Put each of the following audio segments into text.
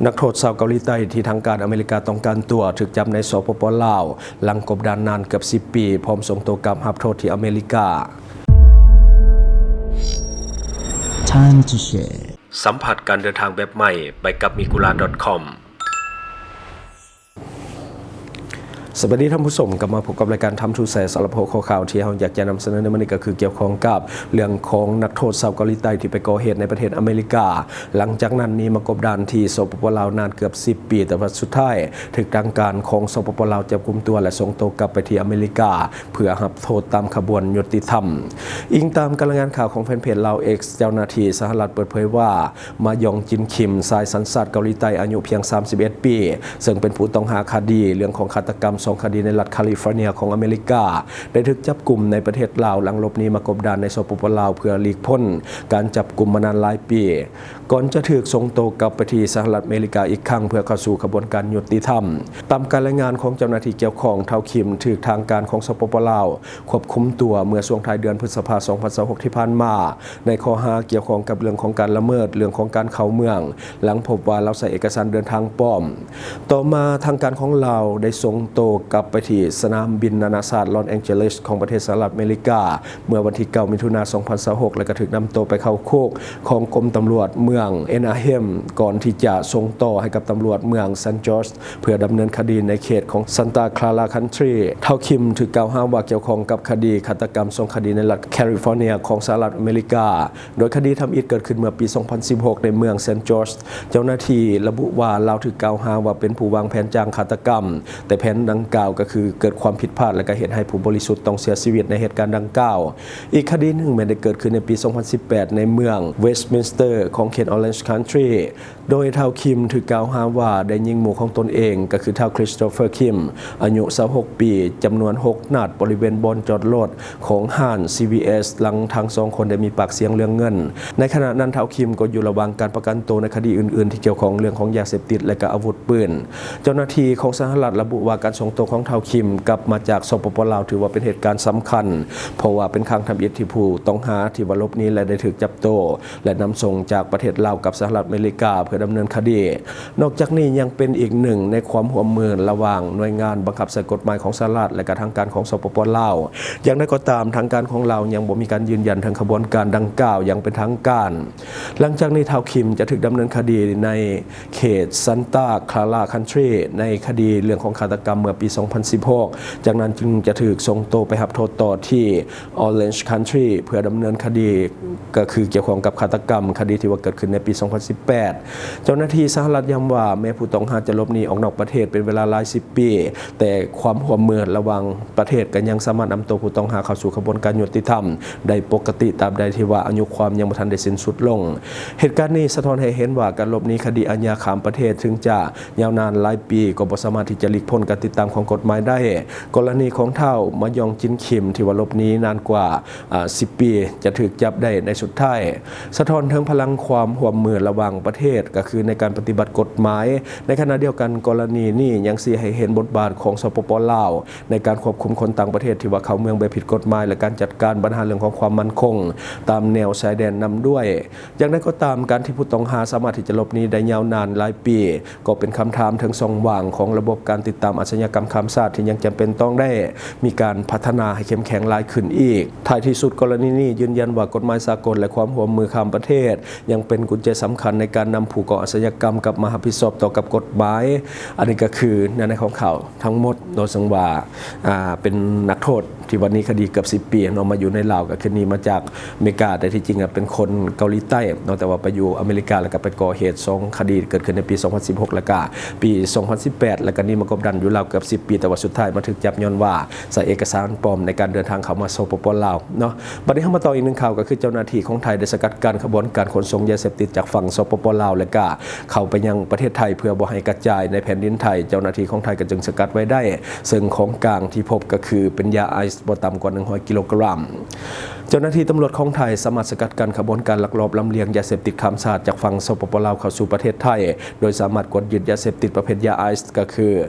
ນັກໂທດຊາວເກົາຫຼີໃຕ້ທີ່ທາງການອາເມລິກາຕ້ອງການຕົວ ຖືກຈັບໃນ ສປປ ລາວ ຫຼັງກົບດານນານເກືອບສິບປີ ພ້ອມສົ່ງໂຕກັບຮັບໂທດທີ່ອາເມລິກາ. Time to share. ສຳຜັດການເດີນທາງແບບໃໝ່ ໄປກັບ migura.com. ສະບາຍດີທ່ານຜູ້ຊົມ, ກັບມາພົບກັບລາຍການ Time to Share ສຳລັບຫົວຂໍ້ຂ່າວທີ່ເຮົາຢາກຈະນຳສະເໜີໃນມື້ນີ້ ກໍຄືກ່ຽວຂ້ອງກັບເລື່ອງຂອງນັກໂທດຊາວເກົາຫຼີໃຕ້ທີ່ໄປກໍ່ເຫດໃນປະເທດອາເມລິກາ, ຫຼັງຈາກນັ້ນໜີມາກົບດານທີ່ ສປປ ລາວ ນານເກືອບສິບປີ, ແຕ່ວ່າສຸດທ້າຍຖືກທາງການຂອງ ສປປ ລາວ ຈັບກຸມຕົວ ແລະ ສົ່ງໂຕກັບໄປທີ່ອາເມລິກາ ເພື່ອຮັບໂທດຕາມຂະບວນຍຸຕິທຳ. ອີງຕາມການລາຍງານຂ່າວຂອງແຟນເພຈລາວ X, ເຈົ້າໜ້າທີ່ສະຫະລັດເປີດເຜີຍວ່າ ມາຢອງ ຈິນ ຄິມ ຊາຍສັນຊາດເກົາຫຼີໃຕ້ອາຍຸພຽງສາມສິບເອັດປີ ເຊິ່ງເປັນຜູ້ຕ້ອງຫາຄະດີເລື່ອງຂອງຄາດຕະກຳສອງຄະດີໃນລັດຄາລິຟໍເນຍຂອງອາເມລິກາ ໄດ້ຖືກຈັບກຸມໃນປະເທດລາວ ຫຼັງຫຼົບໜີມາກົບດານໃນ ສປປ ລາວ ເພື່ອຫຼີກພົ້ນການຈັບກຸມມານານຫຼາຍປີ ກ່ອນຈະຖືກສົ່ງໂຕກັບໄປທີ່ສະຫະລັດອາເມລິກາອີກຄັ້ງ ເພື່ອເຂົ້າສູ່ຂະບວນການຍຸຕິທຳ. ຕາມການລາຍງານຂອງເຈົ້າໜ້າທີ່ກ່ຽວຂ້ອງ, ທ້າວ ຄິມ ຖືກທາງການຂອງ ສປປ ລາວ ຄວບຄຸມຕົວເມື່ອຊ່ວງທ້າຍເດືອນພຶດສະພາ ສອງພັນຊາວຫົກ ທີ່ຜ່ານມາ ໃນຂໍ້ຫາກ່ຽວຂ້ອງກັບເລື່ອງຂອງການລະເມີດເລື່ອງຂອງການເຂົ້າເມືອງ ຫຼັງພົບວ່າລາວໃຊ້ເອກະສານເດີນທາງປອມ. ຕໍ່ມາທາງການຂອງລາວໄດ້ສົ່ງໂຕກັບໄປທີ່ສະໜາມບິນນານາຊາດລອສແອງເຈລິສຂອງປະເທດສະຫະລັດອາເມລິກາ ເມື່ອວັນທີເກົ້າ ມິຖຸນາ ສອງພັນຊາວຫົກ ແລະ ກໍຖືກນຳໂຕໄປເຂົ້າຄຸກຂອງກົມຕຳຫຼວດເມືອງເອນາເຮມ ກ່ອນທີ່ຈະສົ່ງຕໍ່ໃຫ້ກັບຕຳຫຼວດເມືອງເຊນຈອດ ເພື່ອດຳເນີນຄະດີໃນເຂດຂອງ Santa Clara County. ທ້າວ ຄິມ ຖືກກ່າວຫາວ່າກ່ຽວຂ້ອງກັບຄະດີຄາດຕະກຳສອງຄະດີໃນລັດຄາລິຟໍເນຍຂອງສະຫະລັດອາເມລິກາ, ໂດຍຄະດີທຳອິດເກີດຂຶ້ນເມື່ອປີສອງພັນສິບຫົກ ໃນເມືອງເຊນຈອດ. ເຈົ້າໜ້າທີ່ລະບຸວ່າລາວຖືກກ່າວຫາວ່າເປັນຜູ້ວາງແຜນຈ້າງຄາດຕະກຳ, ແຕ່ແຜນດັ່ງກ່າວກໍຄືເกิดความผิดพลาด ແລະ ກໍເຮັດໃຫ້ຜູ້ບໍລິສຸດຕ້ອງເສຍຊີວິດໃນເຫດການດັ່ງກ່າວ. ອີກຄະດີໜຶ່ງແມ່ນໄດ້ເກີດຂຶ້ນໃນປີສອງພັນສິບແປດ ໃນເມືອງ Westminster ຂອງເຂດ Orange County. ໂດຍທ້າວ ຄິມ ຖືກກ່າວຫາວ່າໄດ້ຍິງໝູ່ຂອງຕົນເອງ ກໍຄືທ້າວ Christopher Kim ອາຍຸຊາວຫົກປີ ຈຳນວນຫົກນັດ ບໍລິເວນບ່ອນຈອດລົດຂອງຮ້ານ CVS ຫຼັງທັງສອງຄົນໄດ້ມີປາກສຽງເລື່ອງເງິນ. ໃນຂະນະນັ້ນ ທ້າວ ຄິມ ກໍຢູ່ລະຫວ່າງການປະກັນໂຕໃນຄະດີອື່ນໆທີ່ກ່ຽວຂ້ອງເລື່ອງຂອງຢາເສບຕິດ ແລະ ກໍອາວຸດປືນ. ເຈົ້າໜ້າທີ່ຂອງສະຫະລັດລະບຸວ່າການສົ່ງໂຕຂອງທ້າວ ຄິມ ກັບມາຈາກ ສປປ ລາວ ຖືວ່າເປັນເຫດການສຳຄັນ ເພາະວ່າເປັນຄັ້ງທຳອິດທີ່ຜູ້ຕ້ອງຫາທີ່ວ່າຫຼົບໜີ ແລະ ໄດ້ຖືກຈັບໂຕ ແລະ ນຳສົ່ງຈາກປະເທດລາວກັບສະຫະລັດອາເມລິກາເພື່ອດຳເນີນຄະດີ. ນອກຈາກນີ້ຍັງເປັນອີກໜຶ່ງໃນຄວາມຮ່ວມມືລະຫວ່າງໜ່ວຍງານບັງຄັບໃຊ້ກົດໝາຍຂອງສະຫະລັດ ແລະ ກະທາງການຂອງ ສປປ ລາວ. ຢ່າງໃດກໍຕາມ, ທາງການຂອງລາວຍັງບໍ່ມີການຢືນຢັນເຖິງຂະບວນການດັ່ງກ່າວຢ່າງເປັນທາງການ. ຫຼັງຈາກນີ້ ທ້າວ ຄິມ ຈະຖືກດຳເນີນຄະດີໃນເຂດ Santa Clara County ໃນຄະດີເລື່ອງຂອງຄາດຕະກຳເມື່ອປີສອງພັນສິບຫົກ. ຈາກນັ້ນຈຶ່ງຈະຖືກສົ່ງໂຕໄປຮັບໂທດຕໍ່ທີ່ Orange County ເພື່ອດຳເນີນຄະດີ ກໍຄືກ່ຽວຂ້ອງກັບຄາດຕະກຳ, ຄະດີທີ່ວ່າເກີດຂຶ້ນໃນປີສອງພັນສິບແປດ. ເຈົ້າໜ້າທີ່ສະຫະລັດຢ້ຳວ່າ ແມ້ຜູ້ຕ້ອງຫາຈະຫຼົບໜີອອກນອກປະເທດເປັນເວລາຫຼາຍສິບປີ, ແຕ່ຄວາມຮ່ວມມືລະຫວ່າງປະເທດກໍຍັງສາມາດນຳໂຕຜູ້ຕ້ອງຫາເຂົ້າສູ່ຂະບວນການຍຸຕິທຳໄດ້ປົກກະຕິ ຕາບໃດທີ່ວ່າອາຍຸຄວາມຍັງບໍ່ທັນໄດ້ສິ້ນສຸດລົງ. ເຫດການນີ້ສະທ້ອນໃຫ້ເຫັນວ່າ ການຫຼົບໜີຄະດີອາຍາຂ້າມປະເທດ ເຖິງຈະຍາວນານຫຼາຍປີ ກໍບໍ່ສາມາດທີ່ຈະຫຼີກພົ້ນການຕິດຕາມຂອງກົດໝາຍໄດ້. ກໍລະນີຂອງທ້າວ ມາຢອງ ຈິນ ຄິມ ທີ່ວ່າຫຼົບໜີນານກວ່າ ອາ ສິບປີ ຈະຖືກຈັບໄດ້ໃນສຸດທ້າຍ ສະທ້ອນເຖິງພະລັງຄວາມຮ່ວມມືລະຫວ່າງປະເທດ, ກໍຄືໃນການປະຕິບັດກົດໝາຍ. ໃນຂະນະດຽວກັນ, ກໍລະນີນີ້ຍັງຊີ້ໃຫ້ເຫັນບົດບາດຂອງ ສປປ ລາວ ໃນການຄວບຄຸມຄົນຕ່າງປະເທດທີ່ວ່າເຂົ້າເມືອງແບບຜິດກົດໝາຍ ແລະ ການຈັດການບັນຫາເລື່ອງຂອງຄວາມໝັ້ນຄົງຕາມແນວຊາຍແດນນຳດ້ວຍ. ຢ່າງໃດກໍຕາມ, ການທີ່ຜູ້ຕ້ອງຫາສາມາດທີ່ຈະຫຼົບໜີໄດ້ຍາວນານຫຼາຍປີ ກໍເປັນຄຳຖາມເຖິງຊ່ອງວ່າງຂອງລະບົບການຕິດຕາມອາຊະຍາກຳຂ້າມຊາດທີ່ຍັງຈຳເປັນຕ້ອງໄດ້ມີການພັດທະນາໃຫ້ເຂັ້ມແຂງຫຼາຍຂຶ້ນອີກ. ທ້າຍທີ່ສຸດ, ກໍລະນີນີ້ຢືນຢັນວ່າກົດໝາຍສາກົນ ແລະ ຄວາມຮ່ວມມືຂ້າມປະເທດ ຍັງເປັນກຸນແຈສຳຄັນໃນການນຳຜູ້ກໍ່ອາຊະຍາກຳກັບມາຮັບຜິດຊອບຕໍ່ກັບກົດໝາຍ. ອັນນີ້ກໍຄືເນື້ອໃນຂອງຂ່າວທັງໝົດເນາະ, ເຊິ່ງວ່າ ອ່າ ເປັນນັກໂທດ ທີ່ວ່າໜີຄະດີເກືອບສິບປີເນາະ ມາຢູ່ໃນລາວ ກໍຄືໜີມາຈາກອາເມລິກາ, ແຕ່ທີ່ຈິງອະເປັນຄົນເກົາຫຼີໃຕ້ເນາະ, ແຕ່ວ່າໄປຢູ່ອາເມລິກາ ແລ້ວກໍໄປກໍ່ເຫດສອງຄະດີ ເກີດຂຶ້ນໃນປີສອງພັນສິບຫົກ ແລ້ວກໍປີສອງພັນສິບແປດ ແລ້ວກໍໜີມາກົບດານຢູ່ລາວເກືອບສິບປີ, ແຕ່ວ່າສຸດທ້າຍມາຖືກຈັບຍ້ອນວ່າໃຊ້ເອກະສານປອມໃນການເດີນທາງເຂົ້າມາ ສປປ ລາວ ເນາະ. ບັດນີ້ເຮົາມາຕໍ່ອີກໜຶ່ງຂ່າວ, ກໍຄືເຈົ້າໜ້າທີ່ຂອງໄທໄດ້ສະກັດກັ້ນຂະບວນການຂົນສົ່ງຢາເສບຕິດຈາກຝັ່ງ ສປປ ລາວ ແລະ ກະເຂົ້າໄປຍັງປະເທດໄທ ເພື່ອບໍ່ໃຫ້ກະຈາຍໃນແຜ່ນດິນໄທ. ເຈົ້າໜ້າທີ່ຂອງໄທກໍຈຶ່ງສະກັດໄວ້ໄດ້, ເຊິ່ງຂອງກາງທີ່ພົບກໍຄືເປັນຢາໄອສ໌ບໍ່ຕ່ຳກວ່າໜຶ່ງຮ້ອຍກິໂລກຣາມ. ເຈົ້າໜ້າທີ່ຕຳຫຼວດຂອງໄທສາມາດສະກັດກັ້ນຂະບວນການລັກລອບລຳລຽງຢາເສບຕິດຂ້າມຊາດຈາກຝັ່ງ ສປປ ລາວ ເຂົ້າສູ່ປະເທດໄທ, ໂດຍສາມາດກວດຍຶດຢາເສບຕິດປະເພດຢາໄອສ໌ ກໍຄື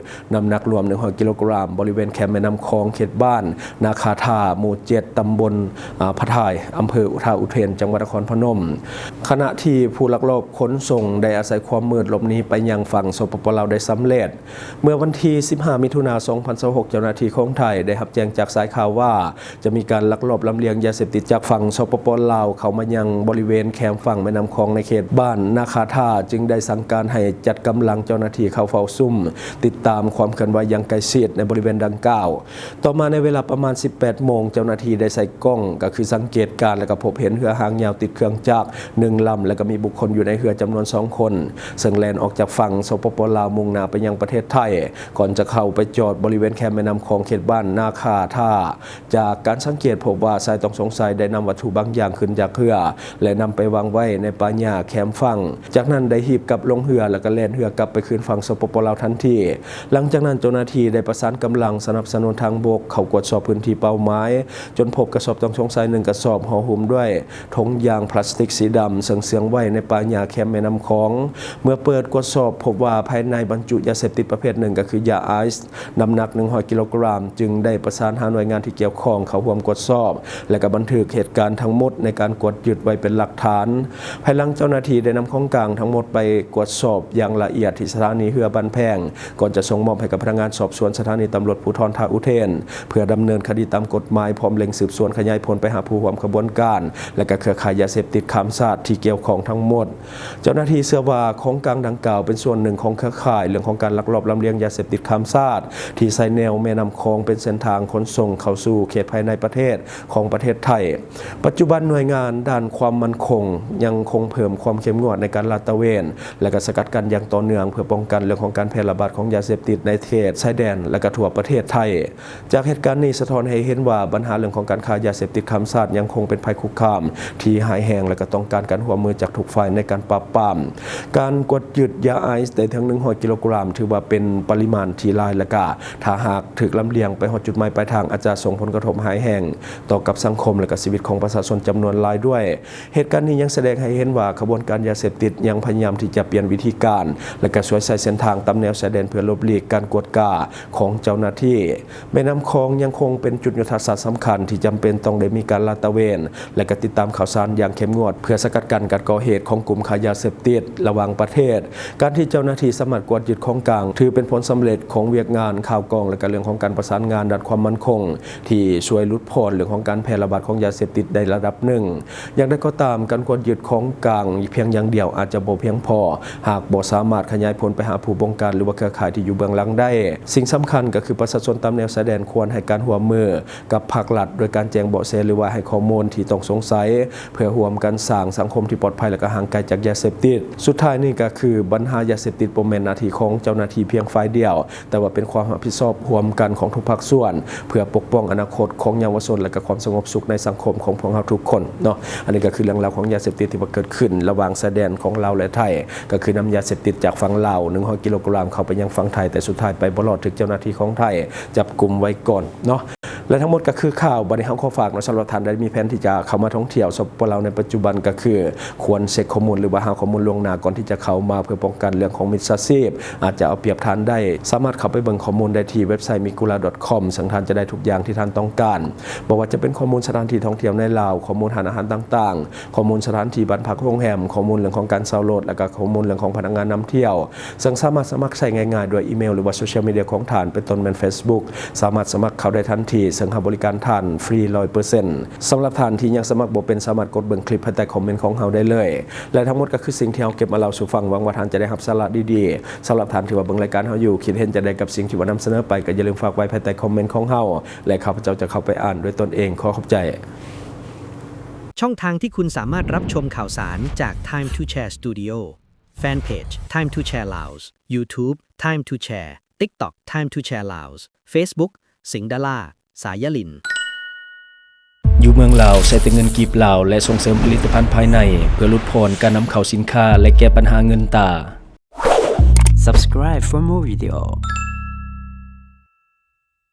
ນ້ຳໜັກລວມໜຶ່ງຮ້ອຍກິໂລກຣາມ ບໍລິເວນແຄມແມ່ນ້ຳຂອງ ເຂດບ້ານນາຄາທ່າ ໝູ່ເຈັດ ຕຳບົນ ອາ ພະທາຍ ອຳເພີທ່າອຸເທນ ຈັງຫວັດນະຄອນພະນົມ, ຂະນະທີ່ຜູ້ລັກລອບຂົນສົ່ງໄດ້ອາໄສຄວາມມືດຫຼົບໜີໄປຍັງຝັ່ງ ສປປ ລາວ ໄດ້ສຳເລັດ. ເມື່ອວັນທີສິບຫ້າ ມິຖຸນາ ສອງພັນຊາວຫົກ ເຈົ້າໜ້າທີ່ຂອງໄທໄດ້ຮັບແຈ້ງຈາກສາຍຂ່າວວ່າ ຈະມີການລັກລອບລຳລຽງຢາເສບຕິດຈາກຝັ່ງ ສປປ ລາວ ເຂົ້າມາຍັງບໍລິເວນແຄມຝັ່ງແມ່ນ້ຳຂອງໃນເຂດບ້ານນາຄາທ່າ, ຈຶ່ງໄດ້ສັ່ງການໃຫ້ຈັດກຳລັງເຈົ້າໜ້າທີ່ເຂົ້າເຝົ້າຊຸມ ຕິດຕາມຄວາມເຄື່ອນໄຫວຢ່າງໃກ້ຊິດໃນບໍລິເວນດັ່ງກ່າວ. ຕໍ່ມາໃນເວລາປະມານ ສິບແປດໂມງ ເຈົ້າໜ້າທີ່ໄດ້ໃສ່ກ້ອງ ກໍຄືສັງເກດການ ແລະ ກໍພົບເຫັນເຮືອຫາງຍາວຕິດເຄື່ອງຈັກໜຶ່ງລຳ ແລະ ກໍມີບຸກຄົນຢູ່ໃນເຮືອຈຳນວນສອງຄົນ ເຊິ່ງແລ່ນອອກຈາກຝັ່ງ ສປປ ລາວ ມຸ່ງໜ້າໄປຍັງປະເທດໄທ ກ່ອນຈະເຂົ້າໄປຈອດບໍລິເວນແຄມແມ່ນ້ຳຂອງເຂດບ້ານນາຄາທ່າ. ຈາກການສັງເກດພົບວ່າຊາຍຕ້ອງສົງໄສໄດ້ນຳວັດຖຸບາງຢ່າງຂຶ້ນຈາກເຮືອ ແລະ ນຳໄປວາງໄວ້ໃນປ່າຫຍ້າແຄມຝັ່ງ, ຈາກນັ້ນໄດ້ຮີບກັບລົງເຮືອ ແລະ ກໍແລ່ນເຮືອກັບໄປຄືນຝັ່ງ ສປປ ລາວ ທັນທີ. ຫຼັງຈາກນັ້ນເຈົ້າໜ້າທີ່ໄດ້ປະສານກຳລັງສະໜັບສະໜູນທາງບົກເຂົ້າກວດສອບພື້ນທີ່ເປົ້າໝາຍ, ຈົນພົບກະສອບຕ້ອງສົງໄສໜຶ່ງກະສອບ ຫໍ່ຫຸ້ມດ້ວຍຖົງຢາງພລາສຕິກສີດຳ ເຊິ່ງເຊື່ອງໄວ້ໃນປ່າຫຍ້າແຄມແມ່ນ້ຳຂອງ. ເມື່ອເປີດກວດສອບພົບວ່າພາຍໃນບັນຈຸຢາເສບຕິດປະເພດໜຶ່ງ ກໍຄືຢາໄອສ໌ ນ້ຳໜັກໜຶ່ງຮ້ອຍກິໂລກຣາມ, ຈຶ່ງໄດ້ປະສານຫາໜ່ວຍງານທີ່ກ່ຽວຂ້ອງເຂົ້າຮ່ວມກວດສອບ ແລະ ກໍບັນທຶກເຫດການທັງໝົດໃນການກວດຍຶດໄວ້ເປັນຫຼັກຖານ. ພາຍຫຼັງເຈົ້າໜ້າທີ່ໄດ້ນຳຂອງກາງທັງໝົດໄປກວດສອບຢ່າງລະອຽດທີ່ສະຖານີເຮືອບ້ານແພງ, ກ່ອນຈະສົ່ງມອບໃຫ້ກັບພະນັກງານສອບສວນສະຖານີຕຳຫຼວດພູທອນທ່າອຸເທນ ເພື່ອດຳເນີນຄະດີຕາມກົດໝາຍ, ພ້ອມເລັ່ງສືບສວນຂະຫຍາຍຜົນໄປຫາຜູ້ຮ່ວມຂະບວນການ ແລະ ກໍເຄືອຂ່າຍຢາເສບຕິດຂ້າມຊາດທີ່ກ່ຽວຂ້ອງທັງໝົດ. ເຈົ້າໜ້າທີ່ເຊື່ອວ່າຂອງກາງດັ່ງກ່າວເປັນສ່ວນໜຶ່ງຂອງເຄືອຂ່າຍເລື່ອງຂອງການລັກລອບລຳລຽງຢາເສບຕິດຂ້າມຊາດ ທີ່ໃຊ້ແນວແມ່ນ້ຳຂອງເປັນເສັ້ນທາງຂົນສົ່ງເຂົ້າສູ່ເຂດພາຍໃນປະເທດຂອງປະເທດໄທ. ປັດຈຸບັນໜ່ວຍງານດ້ານຄວາມໝັ້ນຄົງຍັງຄົງເພີ່ມຄວາມເຂັ້ມງວດໃນການລາດຕະເວນ ແລະ ກໍສະກັດກັ້ນຢ່າງຕໍ່ເນື່ອງ ເພື່ອປ້ອງກັນເລື່ອງຂອງການແຜ່ລະບາດຂອງຢາເສບຕິດໃນເຂດຊາຍແດນ ແລະ ກໍທົ່ວປະເທດໄທ. ຈາກເຫດການນີ້ສະທ້ອນໃຫ້ເຫັນວ່າບັນຫາເລື່ອງຂອງການຄ້າຢາເສບຕິດຂ້າມຊາດຍັງຄົງເປັນໄພຄຸກຄາມທີ່ຮ້າຍແຮງ ແລະ ກໍຕ້ອງການການຮ່ວມມືຈາກທຸກຝ່າຍໃນການປາບປາມ. ການກວດຍຶດຢາໄອສ໌ໄດ້ເຖິງໜຶ່ງຮ້ອຍກິໂລກຣາມ ຖືວ່າເປັນປະລິມານທີ່ຫຼາຍ ແລະ ກະຖ້າຫາກຖືກລຳລຽງໄປຮອດຈຸດໝາຍປາຍທາງ ອາດຈະສົ່ງຜົນກະທົບຮ້າຍແຮງຕໍ່ກັບສັງຄົມ ແລະ ກະຊີວິດຂອງປະຊາຊົນຈຳນວນຫຼາຍດ້ວຍ. ເຫດການນີ້ຍັງສະແດງໃຫ້ເຫັນວ່າຂະບວນການຢາເສບຕິດຍັງພະຍາຍາມທີ່ຈະປ່ຽນວິທີການ ແລະ ກະຊວຍໃຊ້ເສັ້ນທາງຕາມແນວຊາຍແດນເພື່ອຫຼົບຫຼີກການກວດກາຂອງເຈົ້າໜ້າທີ່. ແມ່ນ້ຳຂອງຍັງຄົງເປັນຈຸດຍຸດທະສາດສຳຄັນທີ່ຈຳເປັນຕ້ອງໄດ້ມີການລາດຕະເວນ ແລະ ກະຕິດຕາມຂ່າວສານຢ່າງເຂັ້ມງວດ ເພື່ອສະກັດກັ້ນການກໍ່ເຫດຂອງກຸ່ມຄ້າຢາເສບຕິດລະຫວ່າງປະເທດ. ການທີ່ເຈົ້າໜ້າທີ່ສາມາດກວດຍຶດຂອງກາງ ຖືເປັນຜົນສຳເລັດຂອງວຽກງານຂ່າວກອງ ແລະ ກະເລື່ອງຂອງການປະສານງານດ້ານຄວາມໝັ້ນຄົງ ທີ່ຊ່ວຍຫຼຸດຜ່ອນເລື່ອງຂອງການແຜ່ລະບາດຂອງຢາເສບຕິດໃນລະດັບໜຶ່ງ. ຢ່າງໃດກໍຕາມ, ການກວດຍຶດຂອງກາງພຽງຢ່າງດຽວອາດຈະບໍ່ພຽງພໍ ຫາກບໍ່ສາມາດຂະຫຍາຍຜົນໄປຫາຜູ້ບົງການ ຫຼືວ່າເຄືອຂ່າຍທີ່ຢູ່ເບື້ອງຫຼັງໄດ້. ສິ່ງສຳຄັນກໍຄືປະຊາຊົນຕາມແນວຊາຍແດນຄວນໃຫ້ການຮ່ວມມືກັບພາກລັດ ໂດຍການແຈ້ງເບາະແສ ຫຼືວ່າໃຫ້ຂໍ້ມູນທີ່ຕ້ອງສົງໄສ ເພື່ອຮ່ວມກັນສ້າງສັງຄົມທີ່ປອດໄພ ແລະ ກໍຫ່າງໄກຈາກຢາເສບຕິດ. ສຸດທ້າຍນີ້ກໍຄືບັນຫາຢາເສບຕິດບໍ່ແມ່ນໜ້າທີ່ຂອງເຈົ້າໜ້າທີ່ພຽງຝ່າຍດຽວ, ແຕ່ວ່າເປັນຄວາມຮັບຜິດຊອບຮ່ວມກັນຂອງທຸກພາກສ່ວນ ເພື່ອປົກປ້ອງອະນາຄົດຂອງເຍົາວະຊົນ ແລະ ກະຄວາມສະຫງົບສຸກໃນສັງຄົມຂອງພວກເຮົາທຸກຄົນເນາະ. ອັນນີ້ກໍຄືເລື່ອງລາວຂອງຢາເສບຕິດທີ່ວ່າເກີດຂຶ້ນລະຫວ່າງຊາຍແດນຂອງລາວ ແລະ ໄທ, ກໍຄືນຳຢາເສບຕິດຈາກຝັ່ງລາວ ໜຶ່ງຮ້ອຍກິໂລກຣາມ ເຂົ້າໄປຍັງຝັ່ງໄທ, ແຕ່ສຸດທ້າຍໄປບໍ່ລອດ, ຖືກເຈົ້າໜ້າທີ່ຂອງໄທຈັບກຸມໄວ້ກ່ອນເນາະ. ແລະ ທັງໝົດກໍຄືຂ່າວ. ບັດນີ້ເຮົາຂໍຝາກເນາະ, ສຳລັບທ່ານໃດມີແຜນທີ່ຈະເຂົ້າມາທ່ອງທ່ຽວ ສປປ ລາວ ໃນປັດຈຸບັນ, ກໍຄືຄວນເຊັກຂໍ້ມູນ ຫຼືວ່າຫາຂໍ້ມູນລ່ວງໜ້າກ່ອນທີ່ຈະເຂົ້າມາ ເພື່ອປ້ອງກັນເລື່ອງຂອງມິດສາຊີບ ອາດຈະເອົາປຽບທ່ານໄດ້. ສາມາດເຂົ້າໄປເບິ່ງຂໍ້ມູນໄດ້ທີ່ເວັບໄຊ Mikula dot com ເຊິ່ງທ່ານຈະໄດ້ທຸກຢ່າງທີ່ທ່ານຕ້ອງການ, ບໍ່ວ່າຈະເປັນຂໍ້ມູນສະຖານທີ່ທ່ອງທ່ຽວໃນລາວ, ຂໍ້ມູນຮ້ານອາຫານຕ່າງໆ, ຂໍ້ມູນສະຖານທີ່ບ້ານພັກໂຮງແຮມ, ຂໍ້ມູນເລື່ອງຂອງການເຊົ່າລົດ ແລະ ກໍຂໍ້ມູນເລື່ອງຂອງພະນັກງານນຳທ່ຽວ, ເຊິ່ງສາມາດສະໝັກໃຊ້ງ່າຍໆດ້ວຍອີເມວ ຫຼືວ່າໂຊຊຽວມີເດຍຂອງທ່ານ, ເປັນຕົ້ນແມ່ນ Facebook. ສາມາດສະໝັກເຂົ້າໄດ້ທັນທີ, ເຊິ່ງຮັບບໍລິການທ່ານຟຣີຮ້ອຍເປີເຊັນ. ສຳລັບທ່ານທີ່ຍັງສະໝັກບໍ່ເປັນ, ສາມາດກົດເບິ່ງຄລິບພາຍໃຕ້ຄອມເມັນຂອງເຮົາໄດ້ເລີຍ. ແລະ ທັງໝົດກໍຄືສິ່ງທີ່ເຮົາເກັບມາເລົ່າສູ່ຟັງ. ຫວັງວ່າທ່ານຈະໄດ້ຮັບສາລະດີໆ. ສຳລັບທ່ານທີ່ວ່າເບິ່ງລາຍການເຮົາຢູ່, ຄິດເຫັນຈັ່ງໃດກັບສິ່ງທີ່ວ່ານຳສະເໜີໄປ, ກໍຢ່າລືມຝາກໄວ້ພາຍໃຕ້ຄອມເມັນຂອງເຮົາ ແລະ ຂ້າພະເຈົ້າຈະເຂົ້າໄປອ່ານດ້ວຍຕົນເອງ. ຂໍຂອບໃຈ. ช่องทางที่คุณสามารถรับชมข่าวสารจาก Time to Share Studio Fanpage Time to Share Laos YouTube Time to Share TikTok Time to Share Laos Facebook สิงห์ดารา สายลิน ຢູ່ເມືອງລາວໃຊ້ແຕ່ເງິນກີບລາວ ແລະ ສົ່ງເສີມຜະລິດຕະພັນພາຍໃນ ເພື່ອຫຼຸດຜ່ອນການນຳເຂົ້າສິນຄ້າ ແລະ ແກ້ບັນຫາເງິນຕາ. Subscribe for more video.